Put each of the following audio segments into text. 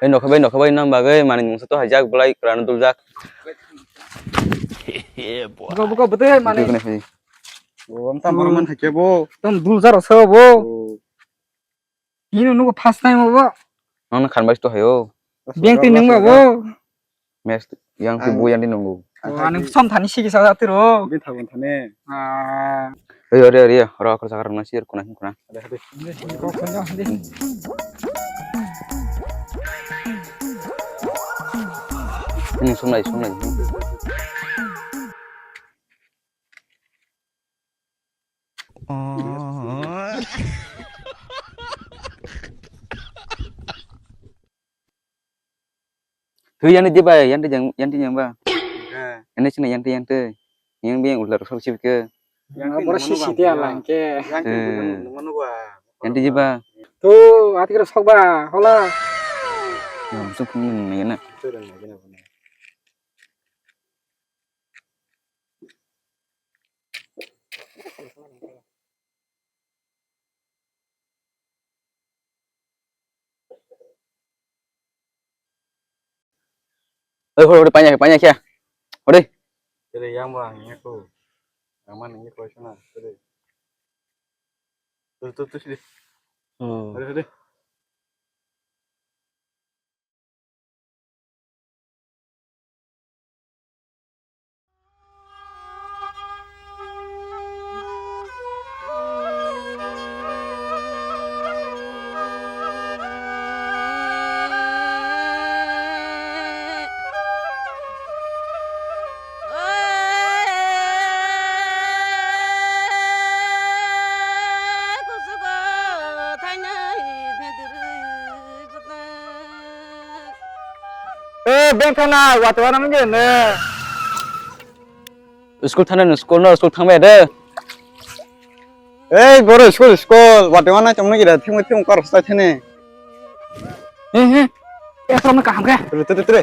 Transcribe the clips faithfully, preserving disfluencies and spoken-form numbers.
Ei nokha bai, nokha bai, nang bagwi manwi mungsa to haijak, bolai kwrwno duljak. Buka, buka, bwtwi hai manwi. Buka, buka, hai. O, ang tam borok man hai khe bo. Tam duljak rok sa bo. O. Hino nugo first time obo. Ang khan bai to hayo. Beng twi nang ba bo. Mes yang si bu yang di nunggu. O, ani som thani sigi sa jati ro. Bin thagun thane. Ah. Rio, rio, rio. Ro akhor sakar na sir kuna kuna. Ini sumlai, sumlai. Twi yani di bai, yanti jang, yanti jang ba. Yanti sini yanti, yanti. Yang bi yang ular sok sip ke. Yang bor sisi dia langke. Yang di ba. Tu ati kira sok ba, hola. Yang sung pung ni na. Oi, hore, hore, panya, panya kya? Hore. Tele yang bang, yang aku. Yang mana yang aku sana? Tele. Tuh, tuh, tuh, sini. Hmm. Hore, hore. Eh, beng thana, wate wana mungkin ne. School thana ni school no, school thangbai de. Ei, boro school, school, wate wana chomno gira, thimu thimu kar sa thene. He, he. Eh, tong kaham ke. Tere, tere, tere.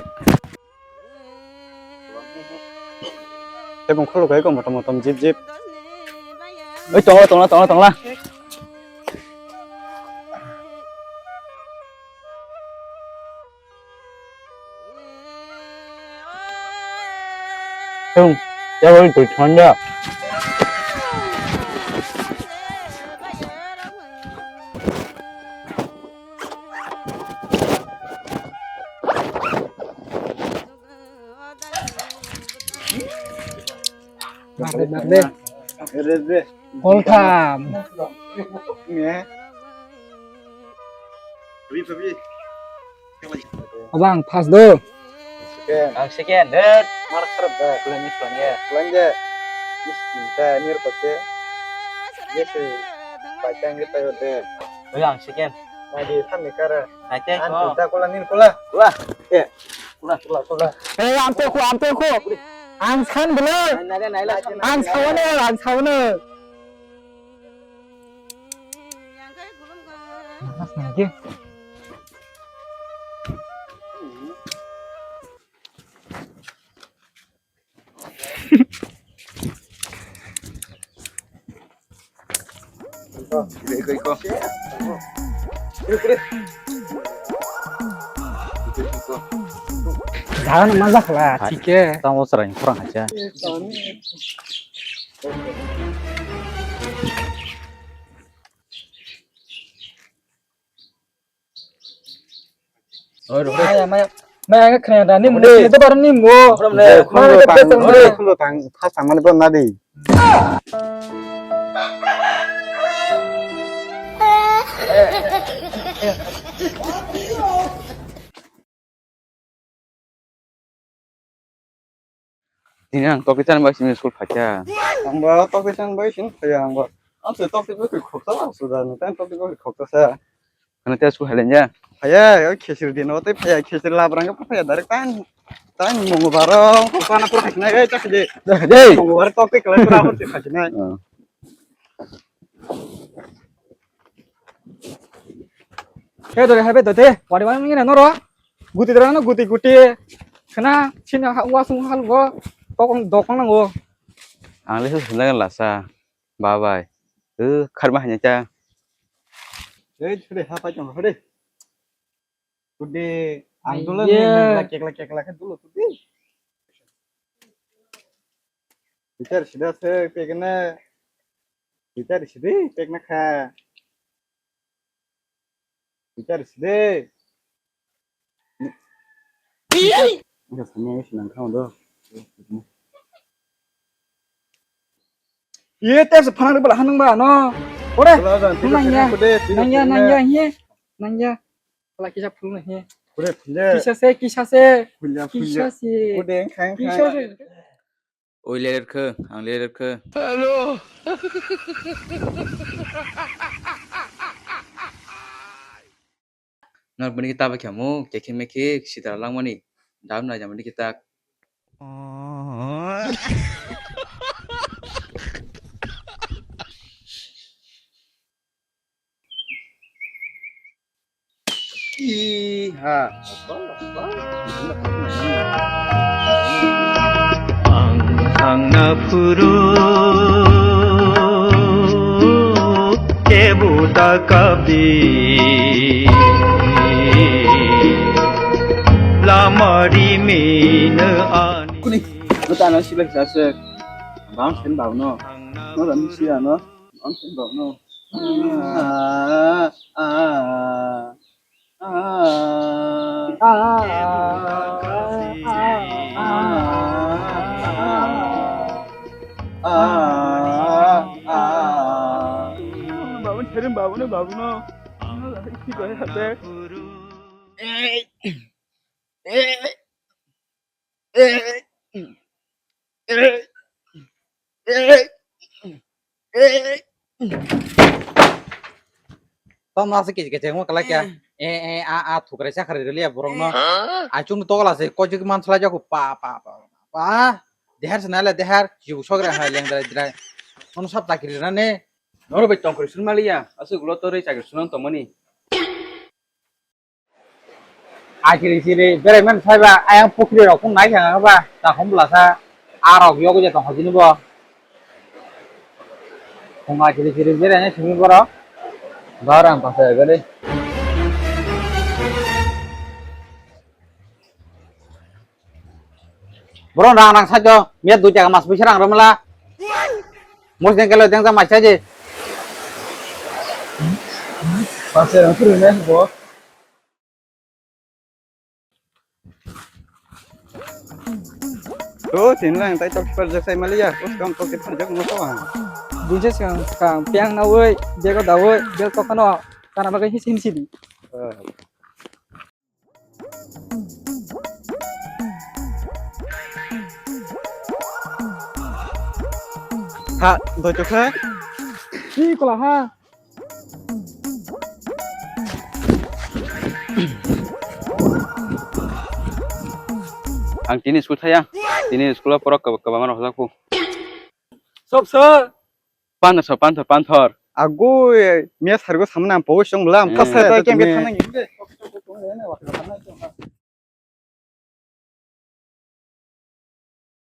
Tebong kholo kai ko motom motom jip jip. Oi, tongla, tongla, tongla, tongla. Tong, ya oi, tong thanda. Marle, marle. Re, re. Koltham. Ne. Ri, ri. Abang, first do. Second. Ang second, ded. Mar kharap da. Kulang ni kulang ya. Kulang ya. Is, ta, mir pakai. Yes, pakai yang kita udah. Oi, ang second. Nah, di sana kara. Second. Ang kita kulang ni kulang. Wah. Ya. Kulang, kulang, kulang. Eh, amte ku, amte ku. Ang san bela. Ang sawana, ang sawana. Mas lagi. Jaga no ma jakla, thik khe. Tamo chwraini khorang hacha. Maya, maya, maya, ang khna da, ni mune, ni to bar ni mo. Maya, khum do tang, khum do tang, khas tang mane don na di. Tini ang topic chan bai sini school phaikha. Ang ba topic chan bai sini phaya ang ba. Ang se topic bai khokta ba suda ni tan topic bai khokta sa. Ano te school halen ja. Phaya, o khesir din o te phaya khesir labrang ka phaya direct tan. Tan mongo baro ko pana ko khasna ga ta de. Dei. Mongo baro topic kala pura ko khasna. He dore habe dote, wari wari mangina noro. Guti dora no guti guti. Khna china ha wasung hal go. Tokong dokong nango. Ang le se swnam lasa. Babai. O kharma hanya cha. Ei, chhuri, ha, pai tong, chhuri. Kude, ang dolo ni Aiya. Kekla, kekla, kekla, khe dolo, kude. Bichar sida se, pekna. Bichar sida, pekna kha. Bichar sida. Iya. Iya, sanya, sini nang kau do. Iye, tep se phanang bala hanang ba, no. Ore, nang ya, nang ya, nang ya, hiye, nang ya. Pala kisa phulung hiye. Kisa se, kisa se. Kisa se. Kisa se. Oi, lererkhe, ang lererkhe. Hello. Nor bini kita ba khamu, kekhe mekhe, sitra langmani. Dam na jamani kita. Iha. Ang thangna phuru kebu ta kabi lama rimino ani. Kuni, mata na sibek sasek. Bang sen bau no. No ram si ano. Bang sen bau no. Ah, ah, ah, ah, ah. Babu, serim babu no, babu no. Isi kaya te. Tamo asa kiji kiji wngma kwlai kha. E, e, a, a, thukrai chakharwi rwliya borokno. Achukno tokla se kochik man salai jago. Pa, pa, pa, pa. Dehar se naile dehar. Jibu sogre hai lengdrai drai. Ono sab chakri rwnani. Noro bai tongkri sunmaliya. Asuk ulo torwi chakri sunan tongmani. Akiri siri berai man saiba ayang pukri rok phung nai thang ba ta hom bwlasa a rok yogo je tong hojini bo. Phung akiri siri berai nai simi borok. Barang pasai gari. Borok rang rang sajo, miya dui taka mas bwswk rang romla. Mosdeng kelo deng ta mai saje. Pasai rang phuru nai bo. O, tin lang tai tok par jak sai maliya. Os kam tok par jak mo to. Duje sang kang piang na woi, bego da woi, bel tok no. Kana bagai hisi hisi di. Ha, doi tok ha. Hi kola ha. Ang tini school thaya. Tini school o porok kwbangma rok hojak phu. Sob sir. Panthor, panthor, panthor. Agoi, miya sargo samna ang pogos song blam. Eh. Kasa ta kemke thana ngi.